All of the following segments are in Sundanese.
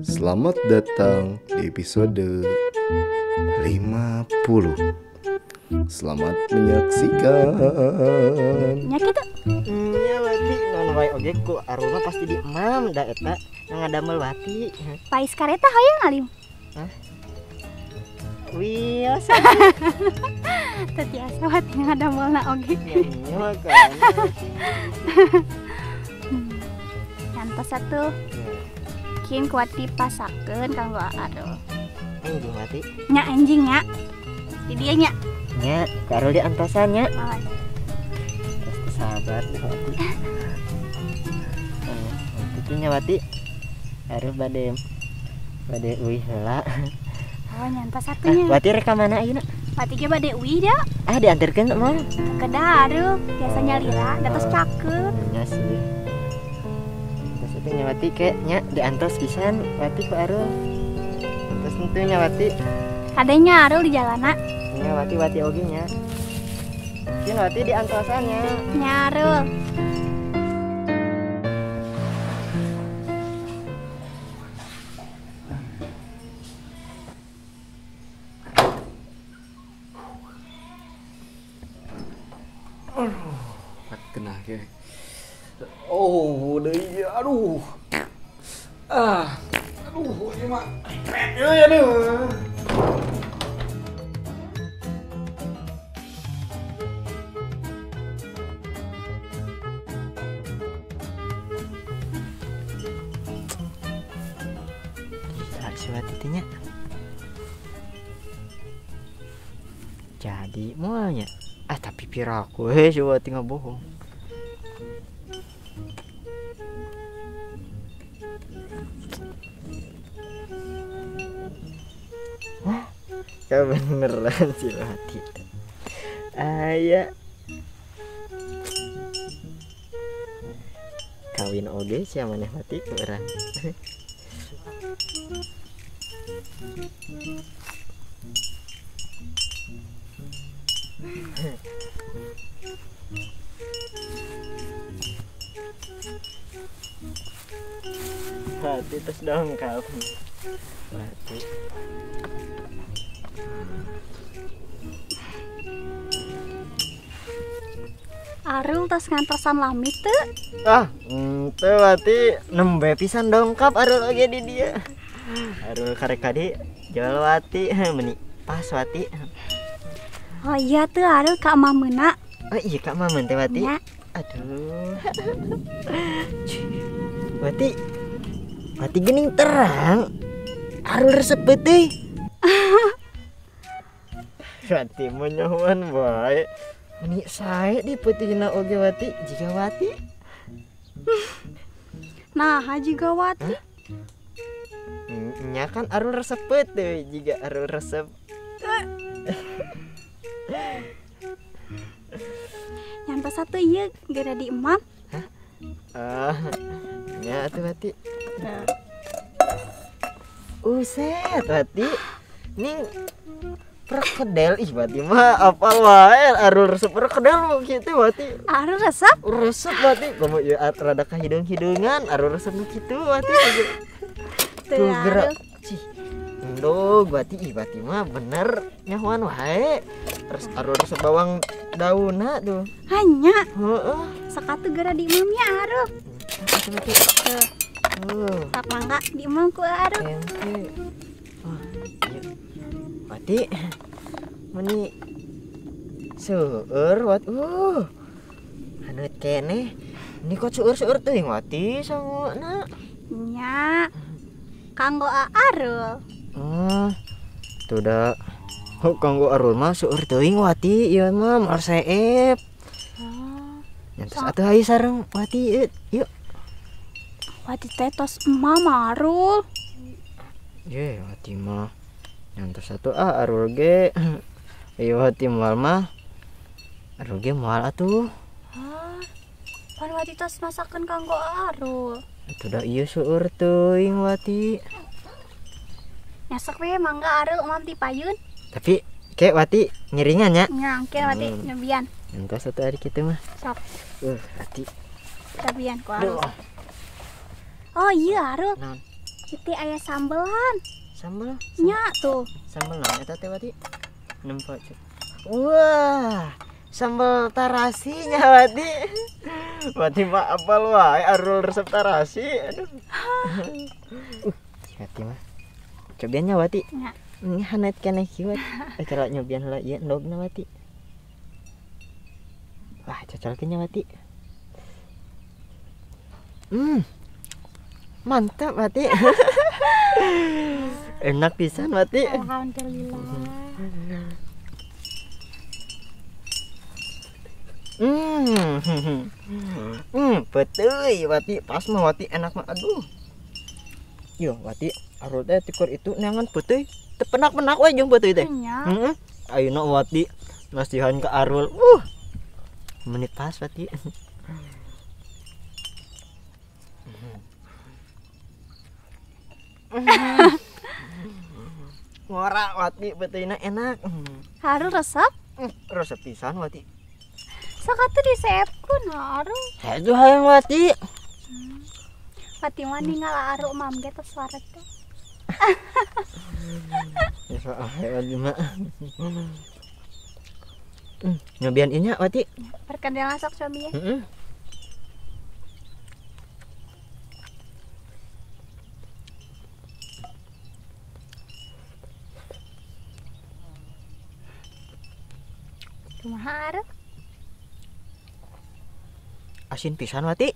Selamat datang di episode 50. Selamat menyaksikan. Nya kitu. Nya Wati naon wae oge ku Arul mah pasti di emam da eta ngadamel Wati. Pais kareta hayang alim. Hah? Wios. Teu tiasa Wati ngadamelna oge. Nya kan. Nyantos atuh. Kin kuat dipasakeun kanggo Arul. Anjing Wati. Nya anjing nya. Di dieu nya. Nya, ku Arul di antosan nya. Moal. Terus sabar deh Wati. Kitu nya Wati. Arul bade uih heula. Oh, nyantos atuh nya. Wati rek ka mana ayeuna? Wati ge bade uih da. Ah, dianterkeun mah. Kedah Arul, biasa nyalira, da tos caket. Nya sih. Terus nya Wati ke nya diantos pisan Wati ku Arul. Terus henteu nya Wati. Kadenya Arul di jalana. Nya Wati Wati oge nya. Kin Wati diantosan nya. Nya Arul. Aduh, kena ke. Oh, deui aduh. Ah, aduh, ieu mah. Euy, aduh. Gila si Wati teh nya. Jadi moalnya. Ah, tapi piraku heh si Wati ngabohong. Hah? Kebeneran si Wati. Aya. Kawin oge sia maneh Wati ku urang. Wati terus dongkap. Wati. Arul tos ngantosan lami teu? Ah, teu Wati nembe pisan dongkap Arul oge di dieu. Arul karek kadi jual Wati meni pas Wati. Oh iya tuh Arul ka mameuna. Oh iya ka mamen teh Wati. Nya. Aduh. Wati. Wati geuning terang. Arul resep teh. Wati mah nyahoan bae. Meni sae di peutingna oge Wati jiga Wati. Nah, jiga Wati. Nya kan Arul resep teh jiga Arul resep. Nyantos atuh ieu geura di emam. Hah? Ah, nya atuh Wati. Uset Wati. Ning perkedel ih Wati mah apal wae Arul resep perkedel kitu Wati. Arul resep? Resep Wati. Komo ieu rada kahideung-hideungan Arul resep nu kitu Wati. Tuh gerak. Cih. Endog Wati ih Wati mah bener nyahoan wae. Terus Arul resep bawang daunna tuh. Hanya. Heeh. Sok atuh geura di emam nya Arul. Wati. Tuh. Sok mangga di emam ku Arul. Oh, iya. Wati. Meni seueur Wati. Haneut keneh. Ini kok seueur-seueur teuing Wati sanguna. Nya. Kanggo Arul. Tuh da. Oh, kanggo Arul mah seueur teuing Wati ieu mah moal seep. Oh. Nyantos atuh hayu sareng Wati yuk. Wati teh tos emam Arul. Ye, Wati mah nyantos atuh ah Arul ge. Ieu Wati moal mah. Arul ge moal atuh. Hah. Pan Wati tos masakeun kanggo Arul. Atuh da ieu seueur teuing Wati. Nyasok we mangga Arul emam ti payun. Tapi ke Wati ngiringan nya. Nya, engke Wati nyobian. Entos atuh ari kitu mah. Sok. Wati. Cobian ku Arul. Oh iya Arul. Naon? Itu aya sambelan. Sambel? Nya tuh. Sambel naon eta teh Wati? Nempo. Wah, sambel tarasinya Wati. Wati mah apal wae Arul resep tarasi. Aduh. Wati mah. Cobian nya Wati. Nya. Ini hanet keneh kieu Wati. Cara nyobian heula ieu endogna Wati. Wah, cocolkeun nya Wati. Mantap Wati. Enak pisan Wati. Alhamdulillah. Peuteuy Wati, pas mah Wati enak mah aduh. Yo Wati, Arul teh tikur itu neangan peuteuy, teu penak-penak we jeung peuteuy teh. Heeh. Ayeuna Wati masihan ka Arul. Menit pas Wati. Ngora Wati peuteuina enak. Arul resep? Resep pisan Wati. Sok atuh diseepkeun Arul. Hayu hayang Wati. Wati mah ninggal Arul mam ge tos wareg teh. Ya sok Wati mah. Nyobian ieu nya Wati. Perkenalan sok cobi ya. Heeh. Kumaha Arul? Asin pisan Wati.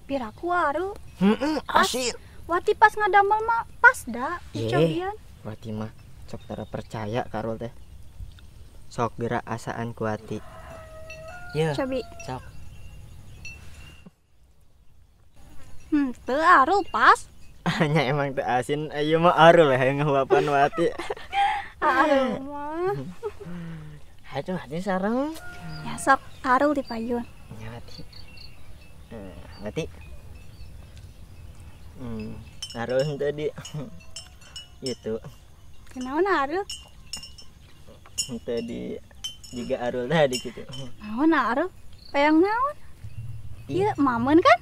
Piraku Arul. Heeh, asin. Wati pas ngadamel mah pas da dicobian. Wati mah sok tara percaya ka Arul teh. Sok geura asaan ku Wati. Ye. Cobi. Sok. Teu Arul pas. Nya emang teu asin, ieu mah Arul hayang ngahuapan Wati. Arul mah. Hayu Wati sareng. Ya sok Arul dipayun. Ya Wati. Wati. Arul tadi itu. Kenaon Arul? Tadi juga Arul tadi gitu. Naon Arul? Payang naon? Ieu mamen kan?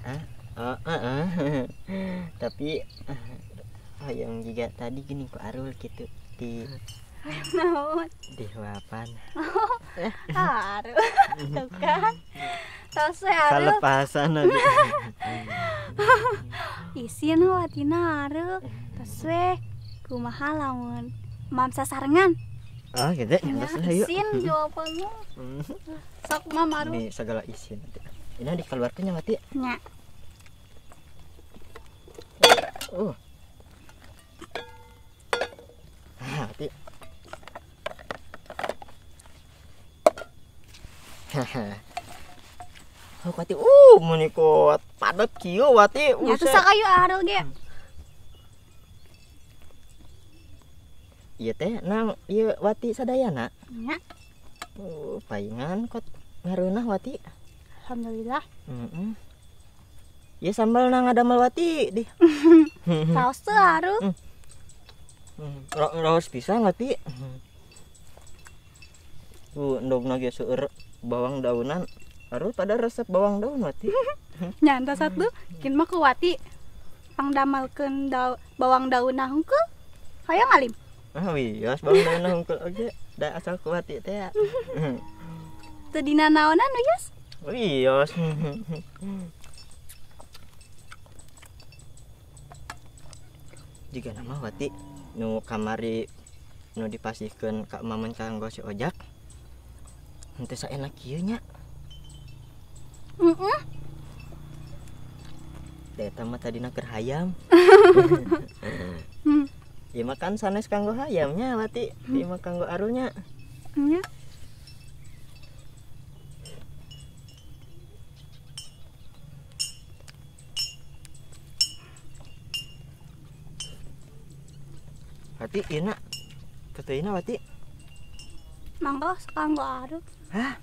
Tapi hayang juga tadi gini ku Arul gitu di naon? Di huapan. Arul. Tuh kan. Tos we Arul. Kalepasan aja. Isin Watina Arul. Tos we kumaha lamun mam sasarengan. Oh gitu ya, ya isin jawabanmu. Sok mam Arul. Ini segala isin nanti. Ini dikeluarkan ya Wati. Nya. Wati. Haha. Oh, Wati, menikot padat kieu Wati. Nya tuh sakayu Arul ge. Ieu teh nang ieu Wati sadayana. Nya. Paingan kot ngareunah Wati. Alhamdulillah. Heeh. Ieu sambal nang ngadamel Wati dih. Saos teu Arul. Raos pisan Wati. Endogna ge seueur bawang daunan. Arul pada resep bawang daun Wati. Nya satu kin mah ku Wati pangdamelkeun bawang daunna hungkul. Hayang alim. Ah wios bawang daunna hungkul oge da asal ku Wati teh. Teu dina naonan wios? Wios. Jiga nama Wati nu kamari nu dipasihkeun ka mamen kanggo si Ojak. Henteu saenak kieu nya. Heeh. Da eta mah tadina keur hayam. Ieu mah kan sanes kanggo hayamnya Wati, ieu mah kanggo Arulnya. Nya. Wati ieu na. Peuteuina Wati. Mangga kanggo Arul. Hah?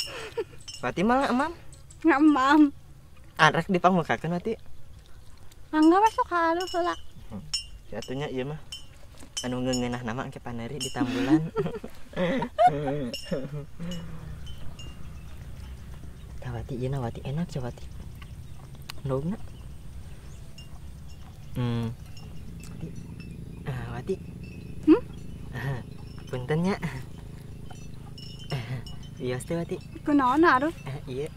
Wati malah emam? Nggak emam. Arek dipangmukakeun Wati. Mangga we sok Arul heula. Jatuhnya ieu mah. Anu ngeunah nama engke paneri di tambulan. Tah Wati ieu na Wati enak sia Wati. Endogna. Wati. Punten nya. Wios teh Wati. Kunaon Arul? Iya.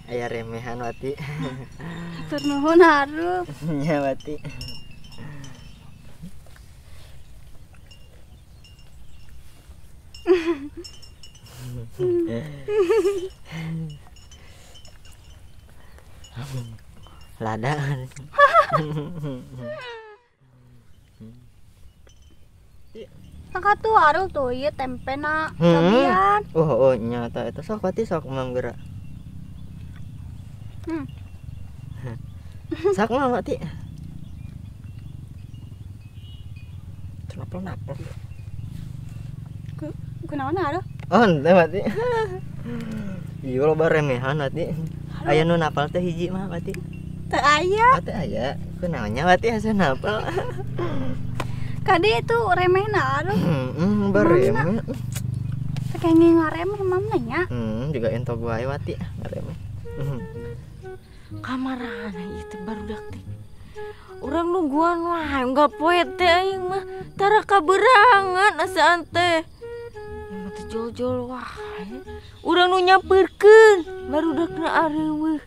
Aya remehan Wati. Hatur nuhun Arul. Nya Wati. Lada. Kakak tuh Arul tuh ieu tempena cobian. Oh, nyata eta sok Wati sok mam geura. Sok mam Wati. Kenapa-napa? Kunaon Arul? Oh, henteu Wati. Ieu loba remehan Wati. Aya nu napal teh hiji mah Wati. Teu aya. Oh, teu aya. Kunaon nya Wati asa napal. Kadi itu remehna Arul. Baremeh. Teu kenging ngaremeh mamna nya. Juga entog wae Wati ngaremeh. Kamarana ieu teh barudak teh. Urang nungguan wae enggak poe teh aing mah. Tara kaberangan asaan teh. Ieu mah teh jol-jol wae. Urang nu nyamperkeun barudakna areuweuh.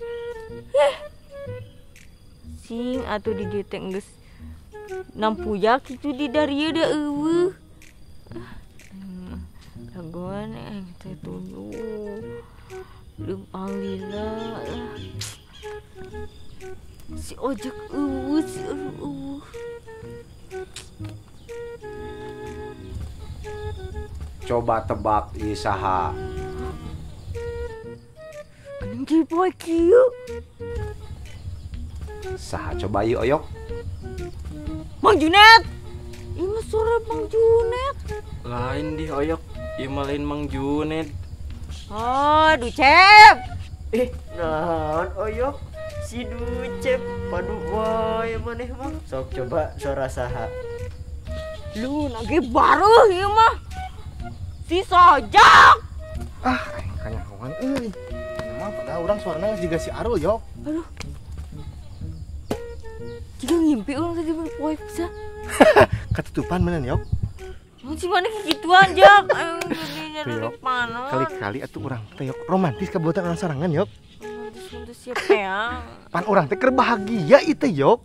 Sing atuh di dieu teh geus nampuyak itu di dari da eueuh. Laguan teh tuluh. Leumpang lila. Si ojek eueuh, si eueuh. Coba tebak ieu saha? Geuning jadi poe kieu. Saha coba ieu oyok? Mang Junet. Ieu mah suara Mang Junet. Lain di oyok, ieu mah lain Mang Junet. Oh, Ducep. Naon oyok? Si Ducep padu wae maneh mah. Sok coba suara saha? Lu nage baru ieu mah. Si Sojak. Ah, aing kanyahoan euy. Mah padahal urang suarana geus jiga si Arul yok. Aduh. Jika ngimpi orang tadi berpoe bisa. Ketutupan mana yok? Masih mana kegituan Jak. Ayo, kali-kali atuh urang teh yok romantis kabuatan orang sarangan yok. Romantis siapa ya? Pan urang teh keur bahagia ieu teh yok.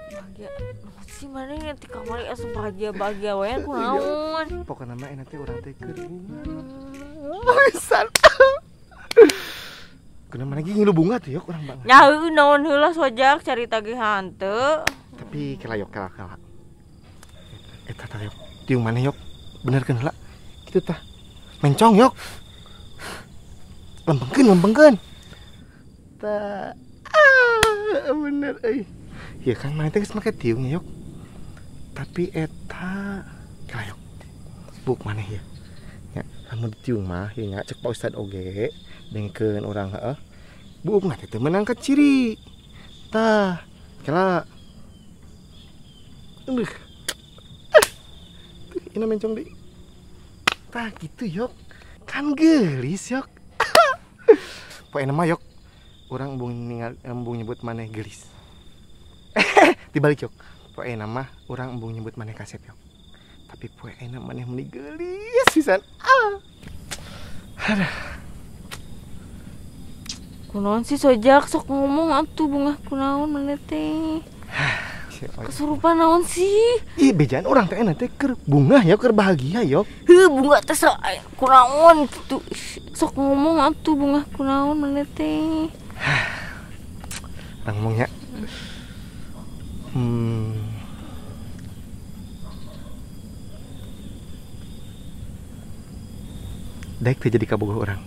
Bahagia. Masih mana nanti kamari asup bahagia-bahagia wae kunaon. Pokona mah nanti urang teh keur bunga. Pisan. Kunaon mana ngilu bunga tuh yok urang banget. Nya heueuh naon heula Sojak carita ge hanteu. Tapi kela yok kela. Eta tah yok. Tiung maneh yok. Benerkeun heula. Kitu tah. Mencong yok. Lempengkeun. Tah. Ah, bener euy. Ya kan maneh teh geus make tiungnya yok. Tapi eta kela yok. Buk maneh ya. Nya, lamun ditiung mah ieu nya cek Pak Ustad oge dengkeun urang heueuh. Buuk mah teh teu meunang ka ciri. Tah, kela. Aduh. Tuh, ini mencong deui. Tah gitu yok. Kan geulis yok. Poe mah yok. Urang embung ningal embung nyebut maneh geulis. Dibalik yok. Poe mah urang embung nyebut maneh kasep yok. Tapi poe maneh meuni geulis pisan. Ah. Aduh. Kunaon sih Sojak sok ngomong atuh bungah kunaon maneh teh. Kesurupan naon sih? Ih, bejaan urang teh enak teh keur bungah ya, keur bahagia yok. Heuh, bunga teh sok kunaon kitu. Sok ngomong atuh bungah kunaon maneh teh. Urang ngomong nya. Daek teh jadi kabogoh urang.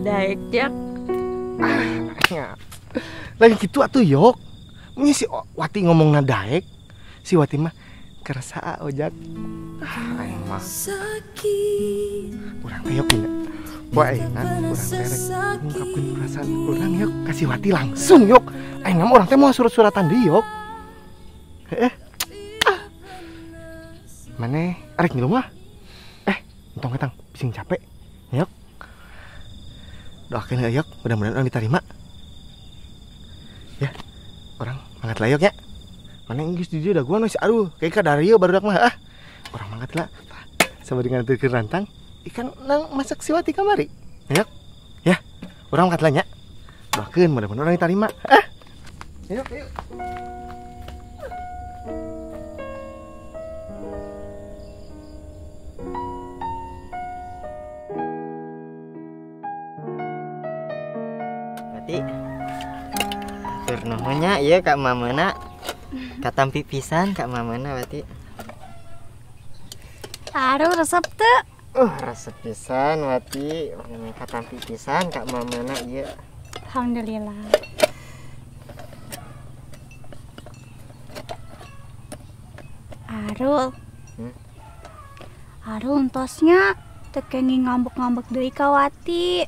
Daek Jak. Lagi gitu atuh yok. Ini si Wati ngomongna daek. Si Wati mah kerasa ojak. Ah, aing mah. Urang teh yok nya. Poe ayeuna urang teh rek ngungkapkeun perasaan urang yok ka si Wati langsung yok. Ayeuna mah urang teh moal surat-suratan deui yok. Heeh. Ah. Maneh arek ngilu mah? Entong ketang, bising capek. Yok. Doakeun heuh yok, mudah-mudahan urang diterima. Ya. Urang mangkat lah yok ya. Maneh geus di dieu daguan we si aduh, kayak ka dario barudak mah ah. Urang mangkat lah. Sama dengan nganterkeun rantang, ikan nang masak si Wati kamari. Yok. Ya. Urang mangkat lah nya. Doakeun mudah-mudahan urang diterima. Ah. Yok, yuk. Wati. Atur nuhun nya ieu ka mamana. Katampi pisan ka mamana Wati. Aduh resep teu. Resep pisan Wati. Katampi pisan ka mamana ieu. Alhamdulillah. Arul. Arul entosnya teu kenging ngambek-ngambek deui ka Wati.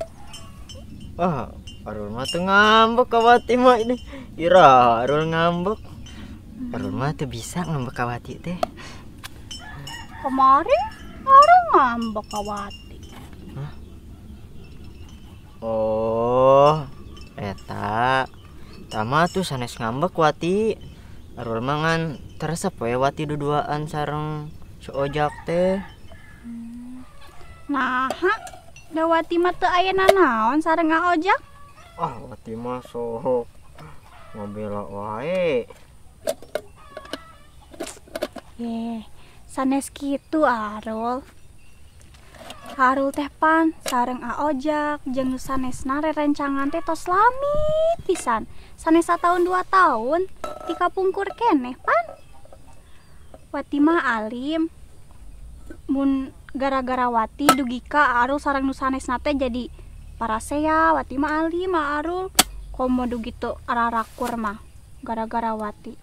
Wah, Arul mah teu ngambek ka Wati mah ini. Ira Arul ngambek. Arul mah teu bisa ngambek ka Wati teh. Kemarin Arul ngambek ka Wati. Hah? Oh, eta. Tama tuh sanes ngambek Wati. Arul mah ngan teresep we Wati duduaan sareng si Ojak teh. Nah, da Wati mah teu aya nanaon sareng Ojak? Ah, Wati mah sok ngabela wae. Ye, sanes kitu Arul. Arul teh pan sareng Ojak jeung nu sanesna rerencangan teh tos lami pisan. Sanes satahun 2 tahun ti kapungkur keneh pan. Wati mah alim. Mun gara-gara Wati dugi ka Arul sareng nu sanesna teh jadi parasea. Wati mah alim mah Arul. Komo dugi teu ararakur mah gara-gara Wati.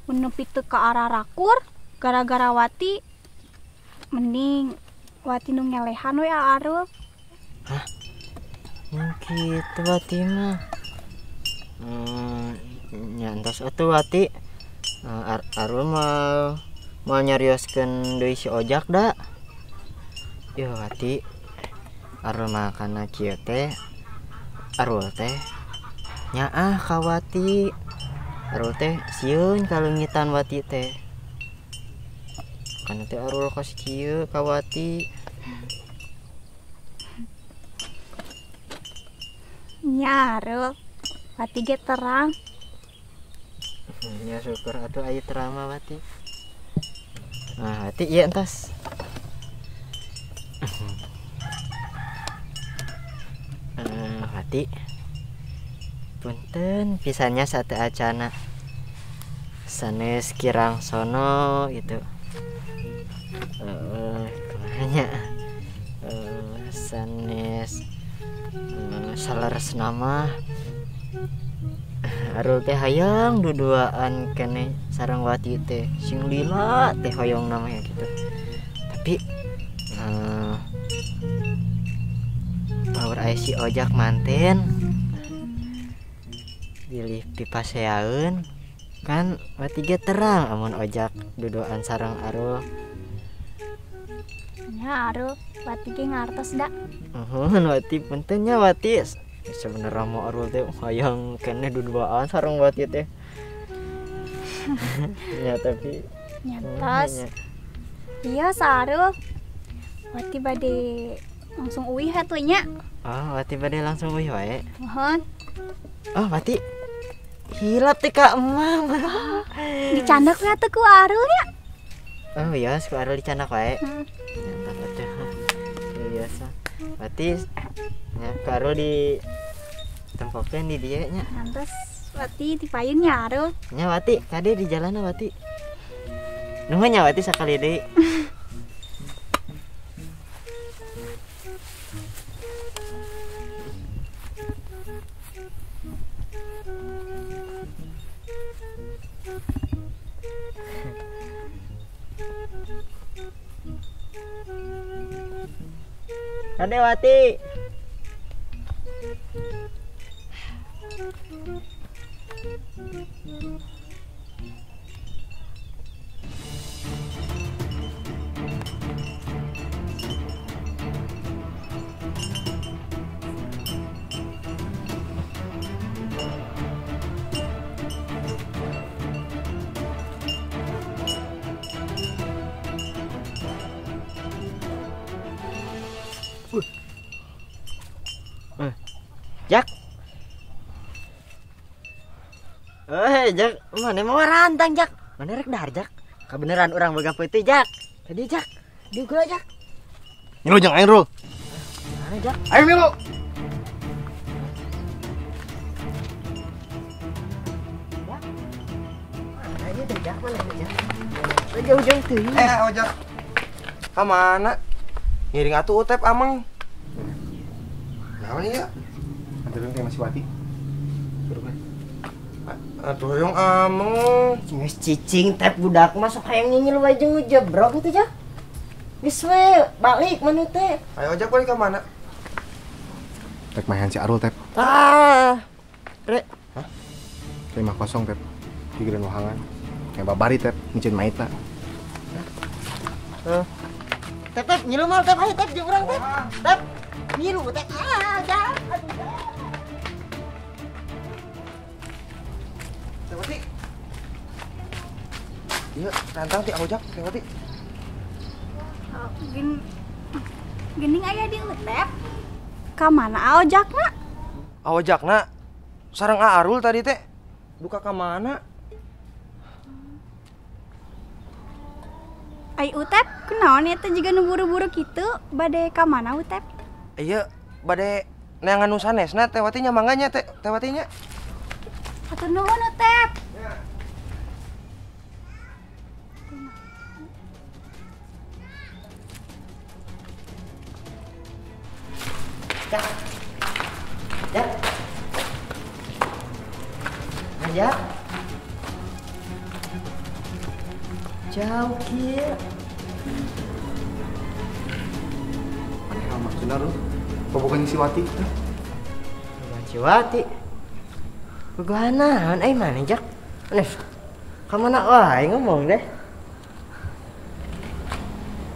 Mun nepi teu ka ararakur gara-gara Wati mending Wati nu ngelehan we Arul. Hah? Yang kitu Wati mah. Nya entos atuh Wati. Arul mau nyarioskeun deui si Ojak da. Yo Wati. Arul mah kana kieu teh. Arul teh nyaah ka Wati. Arul teh sieun kaleungitan Wati teh. Kana teh Arul kos kieu ka Wati. Nya Arul, Wati ge terang. Nya syukur atuh aya terang mah Wati. Nah, Wati ieu entos. Wati. Punten pisannya sate acana. Sanes kirang sono gitu. Kumaha sanes saleresna mah Arul teh hayang duduaan keneh sareng Wati teh sing lila teh hoyong namanya gitu. Tapi power aya si Ojak manten bilih pipaseaeun kan Wati ge terang amun Ojak duduaan sareng Arul. Nya Arul, Wati ge ngartos da. Nuhun Wati, punten nya Wati. Sebenarnya mau Arul teh hayang keneh duduaan sareng Wati teh. Ya tapi nyantos. Iya Arul. Wati bade langsung uih atuh nya. Oh, Wati bade langsung uih wae. Nuhun. Oh, Wati. Hilap teh ka emang. Dicandak we atuh ku Arul nya. Oh iya, ku Arul dicandak wae. Nyantos atuh. Biasa. Wati nya ku Arul di tempokeun di dieu nya. Nyantos Wati di payun nya Arul. Nya Wati, kade di jalanna Wati. Nuhun nya Wati sakali deui. Kade Wati. Jak. Jak, mana mau rantang Jak? Mana rek dahar Jak? Kebeneran orang boga peuti Jak. Tadi Jak, dieu gula Jak. Ngilu jeung aing Rul. Mana Jak? Ayo ngilu. Jak. Mana ieu teh Jak, mana Jak? Jauh-jauh teuing. Ojak. Ka mana? Ngiring atuh Utep amang. Naon ieu? Anterin teh masih Wati. Aduh yang ameng. Geus cicing Tep budak mah sok hayang nyinyil wae jeung ngejebrok kitu Jak. Geus we balik mana teh. Ayo Ojak balik ka mana? Tek mahan si Arul Tep. Ah. Re. Hah? Terima kosong Tep. Pikiran wahangan. Kayak babari Tep, ngicin maitna. Heh. Tep Tep nyilu mal Tep, ayo Tep jeung urang Tep. Tep. Nyilu Tep. Ah, Jak. Aduh. Tewati. Iya, rantang ti Ojak, Tewati. Gening aya di Utep. Ka mana Ojakna? Ojakna sareng Arul tadi teh. Duka ka mana? Ai Utep, kunaon eta jiga nu buru-buru kitu? Bade ka mana Utep? Iya, bade neangan nu sanesna Tewati nya mangga nya teh Tewati nya. Hatur nuhun Utep. Ya. Jak. Jak. Jak. Jauh kieu. Aneh maksudna lu. Bobogan si Wati. Bobogan si Wati. Bogohan naon euy maneh Jak? Aneh. Ka mana wae ngomong deh.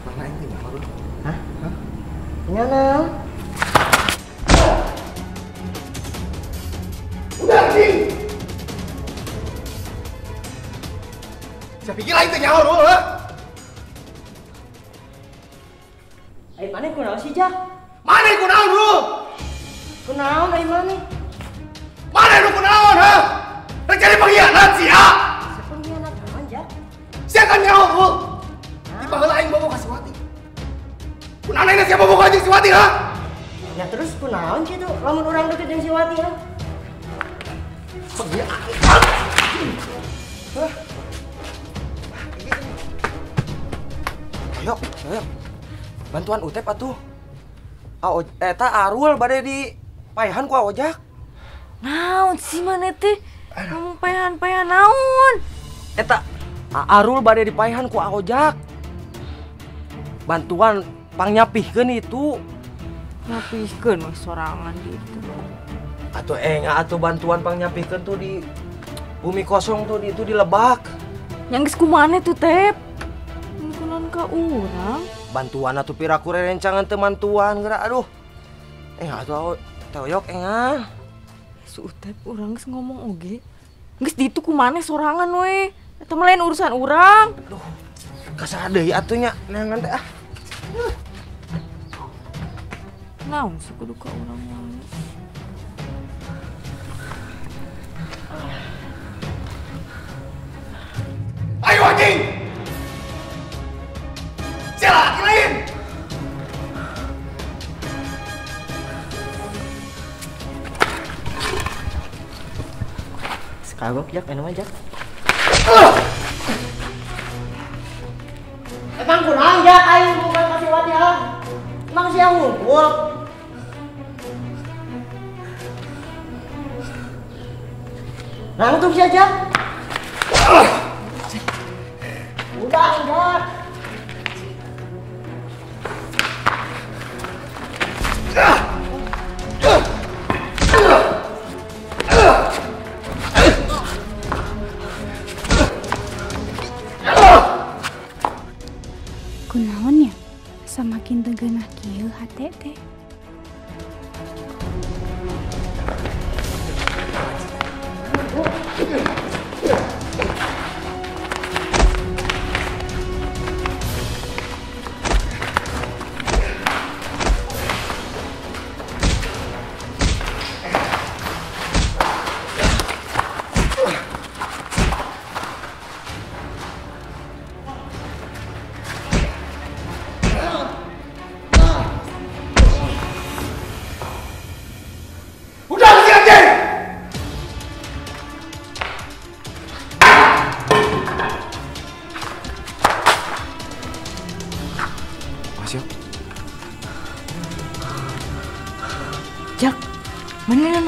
Mana aing teh nyaho lu? Hah? Hah? Nya naon? Udah anjing. Saya pikir aing teh nyaho lu, ha? Ai maneh kunaon sih Jak? Maneh kunaon lu? Kunaon ai maneh? Maneh nu kunaon, ha? Rek jadi pengkhianat sia. Pengkhianat naon Jak? Sia kan nyaho lu. Di baheula aing bobo ka si Wati. Kunaon aing sia bobo ka jeung si Wati, ha? Ya terus kunaon kitu lamun urang deket jeung si Wati, ha? Pengkhianat. Hah? Ayo, ayo. Bantuan Utep atuh. Eta Arul bade di paehan ku Ojak. Naon sih maneh teh? Ngomong paehan-paehan naon? Eta Arul bade di paehan ku Ojak. Bantuan pangnapihkeun itu. Napihkeun we sorangan gitu. Atuh enga atuh bantuan pangnapihkeun tuh di bumi kosong tuh di itu di Lebak. Yang geus kumaha tuh Tep? Kunaon ka urang? Bantuan atuh piraku rerencangan teu mantuan geura aduh. Atuh teoyok engah. Si Utep urang geus ngomong oge. Geus ditu kumaha sorangan we. Eta mah lain urusan urang. Aduh. Kasar deui atuh nya neangan teh ah. Naon sih kudu ka urang wae. Ayo anjing. Sia laki lain. Kagok Jak, enak aja. Emang kunaon Jak aing bukan kasih Wati ha? Emang sia ngumpul. Langsung sia Jak. Udah Jak.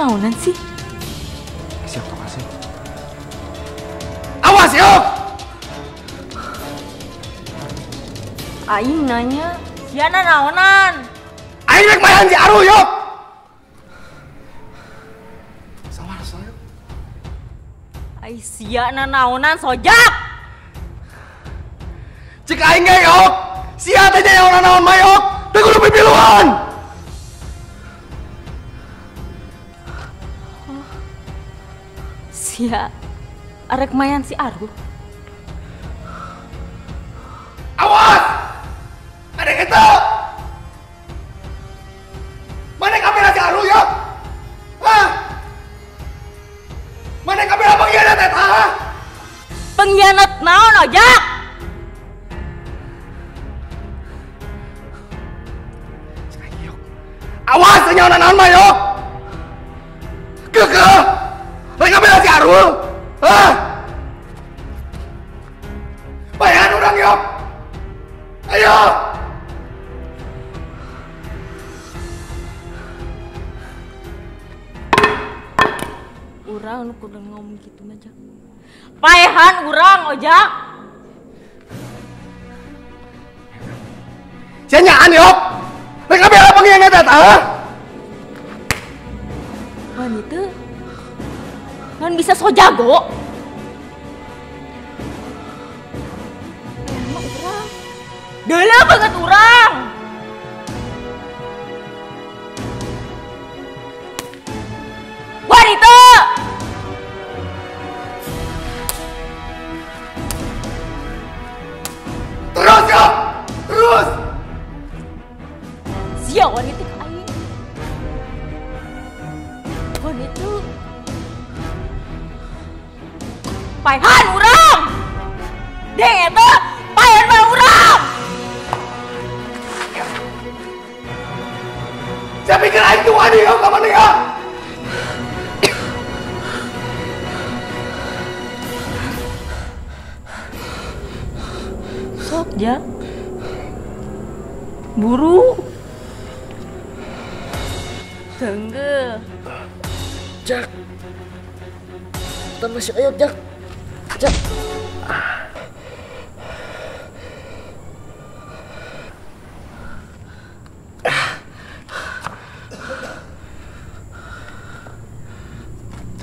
Naonan sih? Siap tong asih. Awas yuk! Aing nanya, sia naonan? Aing rek mayan si Arul yuk! Sabar saya. Ai sia naonan sojak! Cik aing ge yuk! Sia teh naon mah yuk! Teu kudu pipiluan! Sia arek mayan si Arul. Awas! Ada itu! Mana kamera si Arul ya? Hah? Mana kamera pengkhianat eta? Pengkhianat naon ojak? Awas nyawa naon mah yok! Kekeh! Rek kamera si Arul! Hah? Bayangan orang yok! Ayo! Urang nu kudu ngomong gitu mah jak. Paehan urang ojak. Sia nyaan yok! Rek kamera pengkhianat eta? Hah? Wanita kan bisa so jago. Emang urang. Deuleu banget urang. Wanita. Terus ya, terus. Sia wanita ka aing. Wanita. Paehan urang. Deng eta paehan mah urang. Saya pikir aing tuh wani ya ka mana ya? Sok jak. Buru. Tengge. Jak. Kita masih ayo Jak. Jak.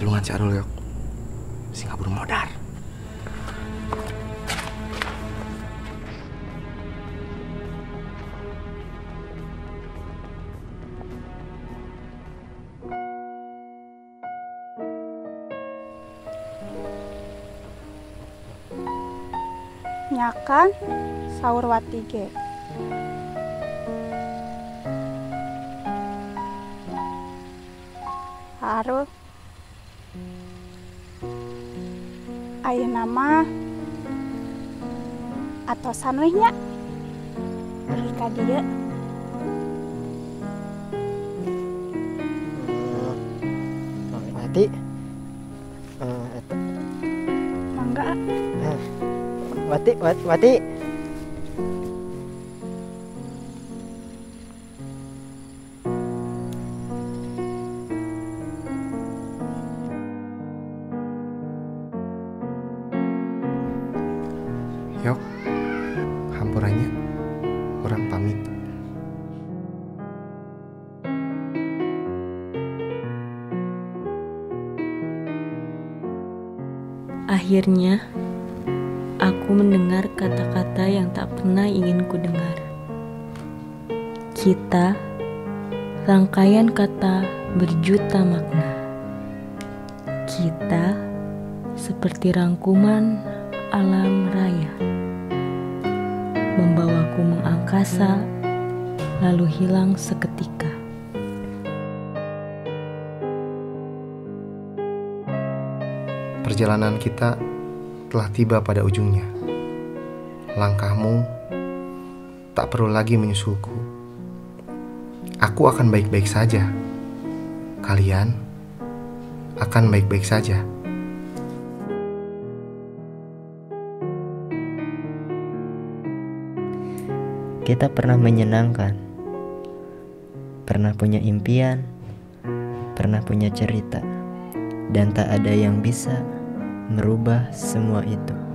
Tulungan si Arul yok. Sing kabur modar. Nyakan saur Wati ge. Arul. Ayeuna mah atosan weh nya. Beri ka dieu. Wati. Mangga. Wati, Wati, Wati. Yok, hampurannya, orang pamit. Akhirnya, aku mendengar kata-kata yang tak pernah ingin ku dengar. Kita, rangkaian kata berjuta makna. Kita seperti rangkuman alam raya, membawaku mengangkasa, lalu hilang seketika. Perjalanan kita telah tiba pada ujungnya. Langkahmu tak perlu lagi menyusulku. Aku akan baik-baik saja. Kalian akan baik-baik saja. Kita pernah menyenangkan, pernah punya impian, pernah punya cerita, dan tak ada yang bisa merubah semua itu.